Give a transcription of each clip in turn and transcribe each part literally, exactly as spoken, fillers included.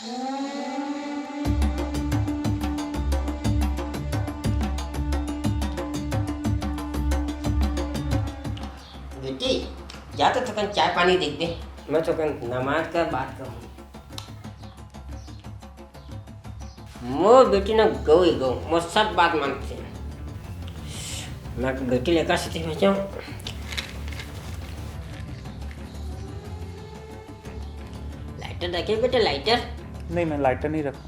बेटी, जा तो थोकन चाय पानी देख दे, मैं थोकन नमाज कर बात कहूँ। मोर बेटी ना गऊ ही गऊ, मोर सब बात मानथे। मैं बेटी लेकर से भेजो। लाइटर रखे बेटा, लाइटर। नहीं, मैं लाइटर नहीं रखा।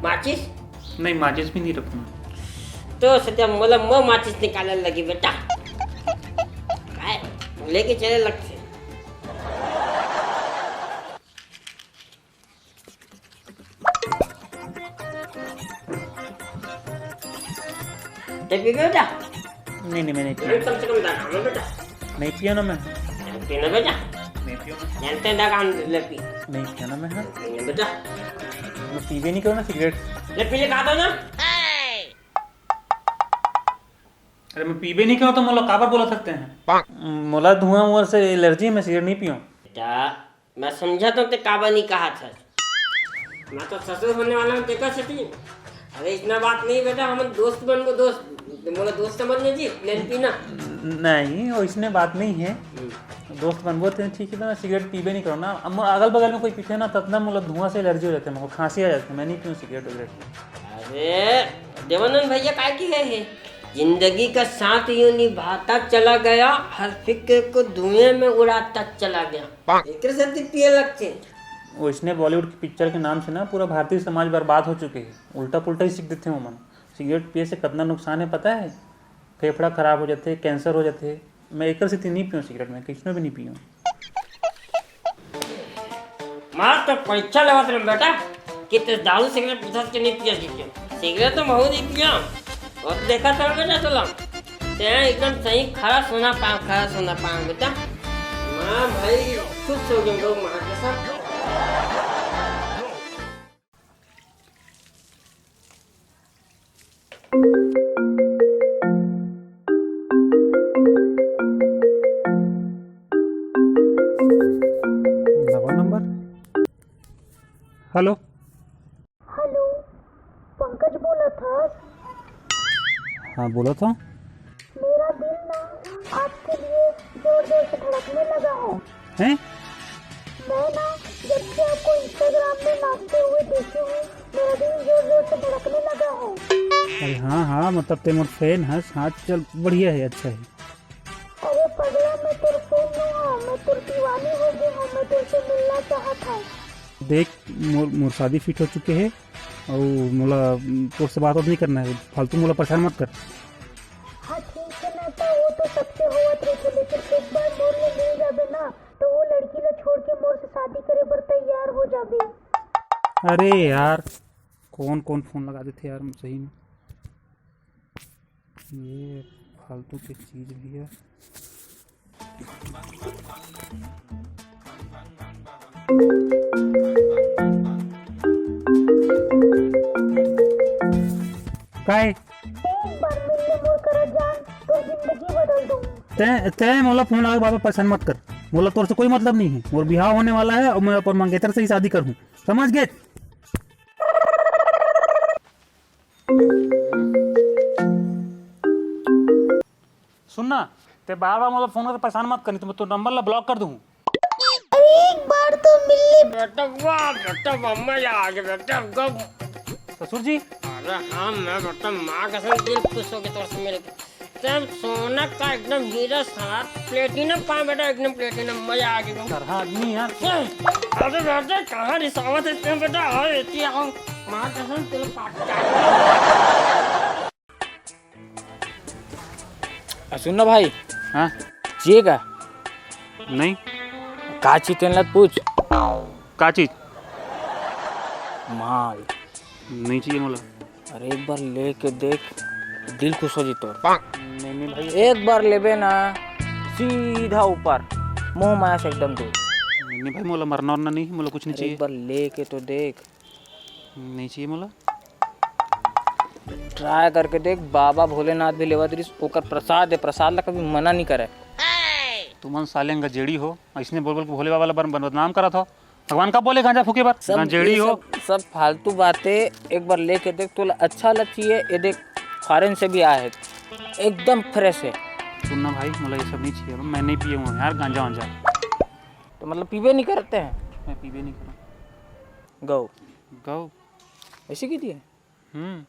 माचिस? नहीं, माचिस भी नहीं रखूंगा। तो सत्या मोला मो माचिस निकाले लगी बेटा। काय? लेके चले लगथे। ते पीबे बेटा? नहीं, नहीं, मैं नहीं पीऊँ। कम से कम दगा ना बेटा। नहीं पीऊँ ना मैं। पीना बेटा। नहीं पीऊँ। जानते दगा ले पी। नहीं पीऊँ ना मैं, हाँ। पीना बेटा। मैं पीबे नहीं करूँ ना सिगरेट। ले पी ले, कहा था ना। अरे, मैं पीबे नहीं करूँ तो मोला काबर बोला सकते हैं? मोला धुआं वुआं से एलर्जी है, मैं सिगरेट नहीं पीऊँ। बेटा, मैं समझा तो ते काबर नहीं कहा था। मैं तो ससुर होने वाला हूँ, देखा सती। अरे, इतना बात नहीं बेटा, हम दोस्त बनबो, दोस्त। मोला दोस्त समझ ले जी, लेन पीना। नहीं, वो इसने बात नहीं है। हम्म। दोस्त बनबो थे, ठीक है, तो मैं सिगरेट पीबे नहीं करूँ ना। अब अगल बगल में कोई पीते ना, तब ना मोला धुआं से एलर्जी हो जाती है, मेरे को खांसी आ जाती है, मैं नहीं पीऊँ सिगरेट विगरेट। अरे, देवानंद भैया काय की है, है? जिंदगी का साथ यूं निभाता चला गया, हर फिक्र को धुएं में उड़ाता चला गया। एकरे सेती पिए लगथे। वैसने बॉलीवुड की पिक्चर के नाम से ना पूरा भारतीय समाज बर्बाद हो चुके हैं। उल्टा पुल्टा ही सीख देते हैं ओमन। सिगरेट पिए से कितना नुकसान है पता है? फेफड़ा खराब हो जाते, कैंसर हो जाते। मैं एकर सेती नहीं पीऊँ सिगरेट, मैं किसनो भी नहीं पीऊँ। मार तो परीक्षा लेवत रहे बेटा कि ते दारू सिगरेट पीथस के नहीं पिया सीखे। सिगरेट तो महू नहीं पिया। और देखा था बेटा तोला, ते एकदम सही खरा सोना पान, खरा सोना पान बेटा। माँ भाई खुश हो गए लोग माँ के साथ। नवा नंबर। हेलो। हेलो, पंकज बोला था? हाँ, बोला था। मेरा दिल ना आपके लिए जोर जोर से धड़कने लगा है। हैं? मैं ना जब से आपको इंस्टाग्राम में नाचते हुए देखी हूँ, मेरा दिल जोर जोर से धड़कने लगा है। अरे हाँ हाँ, मतलब ते मोर फैन हस। हाँ चल, बढ़िया है, अच्छा है। अरे पगला, मैं तोर फैन नहीं हूँ, मैं तोर दीवानी हो गई हूँ, मैं तुझसे मिलना चाहत हूँ। देख, मोर मोर शादी फिट हो चुके है और मोला तोर से बात नहीं करना है, फालतू मोला परेशान मत कर। हाँ ठीक है ना, तो वो तो सबसे होवत रहिथे, लेकिन एक बार मोर ले मिल जाबे ना, तो वो लड़की ला छोड़ के मोर से शादी करे बर तैयार हो जाबे। अरे यार, कौन कौन फोन लगा देथे यार, सही में। ये फालतू की चीज भी है। काय? एक बार मिलने मोर करा जान, तो जिंदगी बदल दूँ। तै तै मोला फोन लगा, बाबा परेशान मत कर। मोला तोर से कोई मतलब नहीं है। मोर बिहाव होने वाला है और मैं अपन मंगेतर से ही शादी कर हूँ, समझ गए? सुन ना, ते बार बार मोला फोन करके परेशान मत करनी, तो मैं तो नंबर ला ब्लॉक कर दूँ। अरे एक बार तो मिल ले। बेटा वाह, बेटा वाह, मजा आ गया बेटा, गप। ससुर जी। अरे हाँ, मैं बेटा माँ कसम दिल खुश हो गया तोर से मिल के। एकदम सोना का एकदम हीरा साथ प्लेटिनम पा बेटा, एकदम प्लेटिनम, मजा आ गया। तरहा आदमी यार। अरे बेटा कहाँ रिसावत है इसमें बेटा, आओ इतनी आओ, माँ कसम तेरे पास। आ, सुन ना भाई। हाँ? चाहिए का? नहीं। का चाहिए तेन ला पूछ। का चीज? माल। नहीं चाहिए मोला। अरे एक बार लेके देख, दिल खुश हो जी तोर। नहीं नहीं भाई। एक बार लेबे ना, सीधा ऊपर, मोह माया से एकदम दूर। नहीं नहीं भाई, मोला मरना वरना नहीं, मोला कुछ नहीं अरे चाहिए। एक बार लेके तो देख। नहीं चाहिए मोला। ट्राई करके देख, बाबा भोलेनाथ भी लेवत रिस, ओकर प्रसाद है, प्रसाद ला कभी मना नहीं करे। तुमन साले गंजेड़ी हो, अइसने बोल बोल के भोले बाबा ला बन-, बन-, बदनाम करत हो। भगवान कब बोले गांजा फूके बर? सब, गंजेड़ी ये हो। सब, सब फालतू बातें एक बार लेके देख, तोला अच्छा वाला चाहिए, ये देख, फॉरेन से भी आए है, एकदम फ्रेश है। सुन ना भाई, मोला ये सब नहीं चाहिए, मैं नहीं पिए हूँ यार गांजा वांजा। तो मतलब पीबे नहीं करते हैं? मैं पीबे नहीं करूँ। गौ। गौ। ऐसे की दिए? हम्म।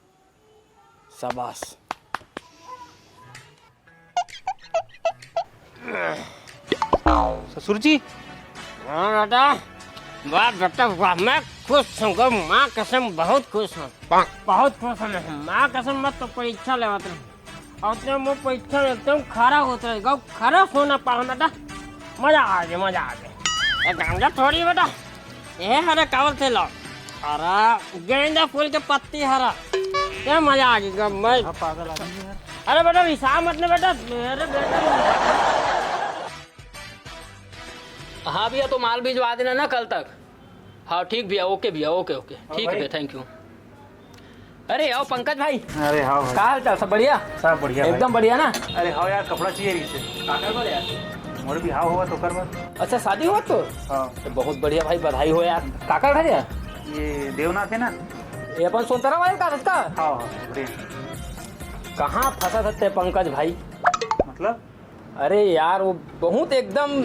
शाबाश। ससुर जी। हाँ बेटा, वाह बेटा वाह, मैं खुश हूँ गो, माँ कसम बहुत खुश हूँ, बहुत खुश हूँ मैं, माँ कसम। मैं तो परीक्षा लेवत रहूँ, और तो मैं परीक्षा में एकदम खरा होत रहे गो, खरा होना पाऊँ बेटा, मजा आ गया, मजा आ गया। ये गांजा थोड़ी बेटा, ये हरे कावल थे लो। अरे गेंदा फूल के पत्ती हरा। क्या मजा आ गया मैं। हाँ, पागल आदमी है। अरे बेटा, रिसा मत ना बेटा, मेरे बेटा। हाँ भैया, तो माल भिजवा देना ना कल तक। हाँ ठीक भैया, ओके भैया, ओके ओके, ठीक है भैया, थैंक यू। अरे आओ पंकज भाई। अरे हाँ भाई। का हाल चाल, सब बढ़िया? सब बढ़िया भाई। एकदम बढ़िया ना? अरे हाँ यार, कपड़ा चाहिए रही से। काकर बर यार? मोर बिहाव होवत ओकर बर। अच्छा, शादी होवत तो? हाँ। तो बहुत बढ़िया भाई, बधाई हो यार। काकर घर यार? ये देवनाथ है ना? ये अपन सोनतरा वाले का रस्ता? हाँ, हाँ, बढ़िया। कहाँ फंसा सकते हैं पंकज भाई? मतलब? अरे यार, वो बहुत एकदम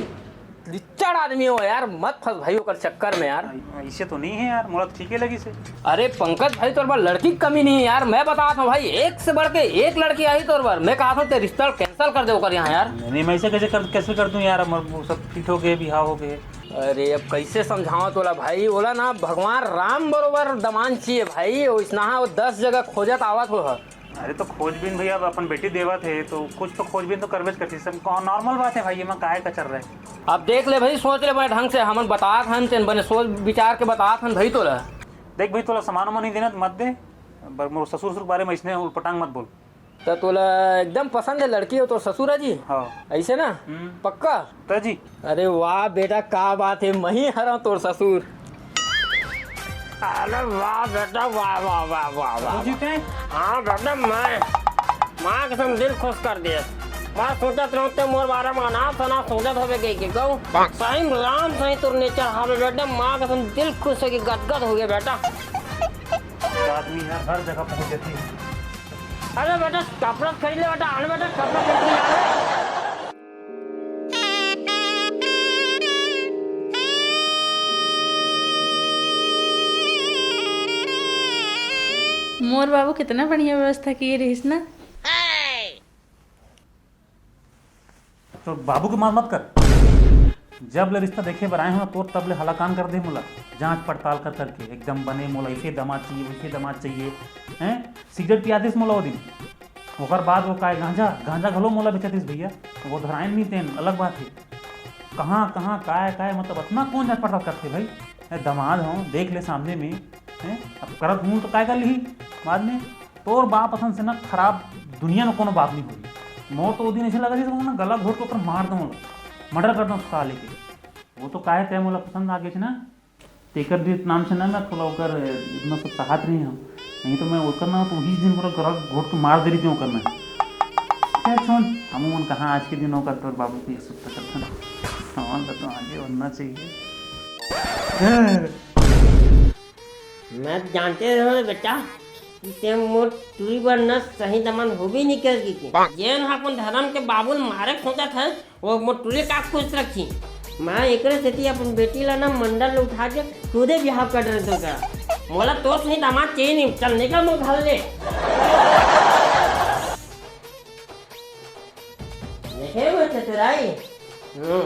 लिच्चड़ आदमी हो यार, मत फंस भाई ओकर चक्कर में यार। ऐसे तो नहीं है यार, मोला तो ठीक है लगी से। अरे पंकज भाई, तोर बर लड़की की कमी नहीं है यार, मैं बताता हूँ भाई, एक से बढ़ के एक लड़की आई तोर बर। मैं कहा था, ते रिश्ता कैंसिल कर दे ओकर यहाँ यार। नहीं, मैं ऐसे कैसे कर, कैसे कर दूँ यार, अब वो सब फिट हो गए, बिहाव हो गए। अरे अब कैसे समझावा तोला भाई, ओला ना भगवान राम बरोबर दमान चाहिए भाई, वैसना वो दस जगह खोजत आवत हो। अरे तो खोजबीन भैया, अब अपन बेटी देवत हे तो कुछ तो खोजबीन तो करबेच करती, सब नॉर्मल बात है भाई, ये में काहे का चल रहा है। अब देख ले भाई, सोच ले बने ढंग से, हमन बतात हन तेन बने सोच विचार के बतात हन भाई तोला। देख भाई, तोला सामान वामान नहीं देना तो मत दे, पर मोर ससुर ससुर के बारे में इसने उलपटांग मत बोल। तो तोला एकदम पसंद है लड़की हो तोर ससुर जी? हाँ। ऐसे ना? हम्म। पक्का? तो जी। अरे वाह बेटा, का बात है, मही हरा तोर ससुर। अरे वाह बेटा, वाह, वाह, वाह, वाह, वाह। तो जी ते? हाँ बेटा, मैं माँ कसम दिल खुश कर दिए। मैं सोचत रहूँ ते मोर बारे में अनाप शनाप सोचत होबे कहि के कहूँ। सही में राम सही तोर नेचर हवे बेटा, माँ कसम दिल खुश हो गई, गदगद हो गया बेटा। आदमी है, हर जगह पहुँच जाती है। अरे बेटा, कपड़ा खरीद ले बेटा, आने बेटा, कपड़ा खरीद ले। मोर बाबू कितना बढ़िया व्यवस्था किए रहिस ना। तो बाबू के मार मत कर। जब ले रिश्ता देखे बर आए हो ना, तोर तब ले हलाकान कर दे मोला। जांच पड़ताल कर करके एकदम बने, मोला इसे दामाद चाहिए, वैसे दामाद चाहिए, हैं? सिगरेट पिया दिस मोला वो दिन। ओकर बाद वो काय गांजा, गांजा घलो मोला बेचतिस भैया। वो धराइन नहीं तेन, अलग बात है। कहाँ, कहाँ, काय, काय, मतलब अतना कौन जांच पड़ताल करथे भाई? ए, दामाद हो, देख ले सामने में, हैं? अब करत हूँ तो काय कर लिही बाद में? तोर बाप असन से ना खराब दुनिया में कोनो बाप नहीं होही। मोर तो वो दिन ऐसे लगा जैसे ना गला घोट के ओकर मार दूँ, मर्डर कर दूँ साले के। वो तो काहे तय मोला पसंद आ गए ना, तेकर दे नाम से ना मैं थोड़ा ओकर इतना सब चाहत नहीं हूँ। नहीं तो मैं ओकर ना तो उही दिन पूरा गला घोट के मार दे रही थी ओकर मैं। क्या छोड़, हम मन कहाँ आज के दिन ओकर तोर बाबू की सुत्ता करता ना। हमारा तो आगे बनना चाहिए। मैं जानते रहो बेटा कि ते मोर टूरी बर न सही दमन होबे नहीं कर की। जेन ह अपन धर्म के बाबू ल मारे के सोचत है, वो मोर टूरी का खुश रखी। मैं एकरे सेती अपन बेटी ला ना मंडल ले उठा के खुदे बिहाव कर रहे तो का। मोला तो सही दामाद चाहिए नहीं, चल निकल मोर घर ले। देखे हुए चतुराई। हम्म।